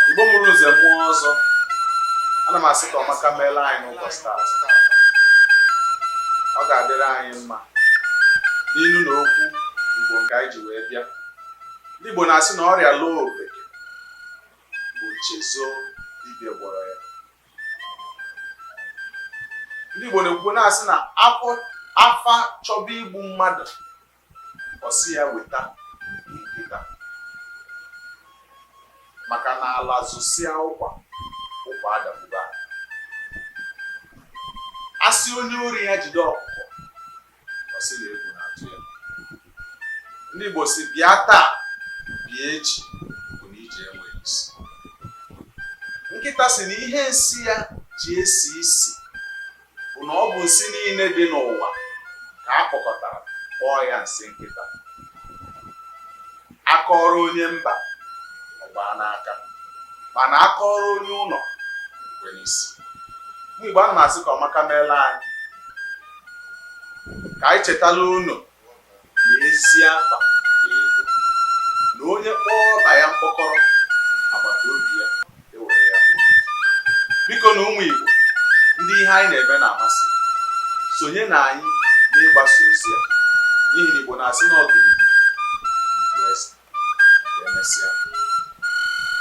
Igbo mụrụ nze mụọ ọzọ, ana m asị ka ọmaka meela anyị n'ụbọchị taa. Ọ ga-adịrị anyị mma n'inu na okwu Igbo nke anyị ji wee bịa. Ndị Igbo na-asị na ọrịa loo ofeke, o chezọọ dibịa gwọrọ ya. Ndị Igbo na-ekwu na-asị na afa chọba igbu mmadụ, ọ sị ya weta nkịta, maka na ala zụsịa ụkwa, ụkwa adagbuba. A sị onye ori ya jide ọkụkọ, ọ sị na egwu na-atụ ya. Ndị Igbo sị bịa taa bịa echi bụ na ije enweghị isi. Nkịta sị na ihe nsị ya ji esi isi bụ na ọ bụ nsị niile dị n'ụwa ka a kpọkọtara kpọọ ya nsị nkịta. A kọọrọ onye mba, ọ gbaa n'aka, mana a kọọrọ onye ụlọ, o kwe n'isi. Ụmụ Igbo, ana m asị ka ọmaka meela anyị, ka anyị chetala unu na ezi afa ka ego, na onye kpọọ ọba ya mkpọkọrọ, agbata obi ya ewere ya. Biko na ụmụ Igbo, ndị ihe anyị na-eme na-amasị, sonye na anyị n'ịgbasa ozi a, n'ihi na Igbo na-asị na ọ gidigidi bụ eze. Ka emesịa.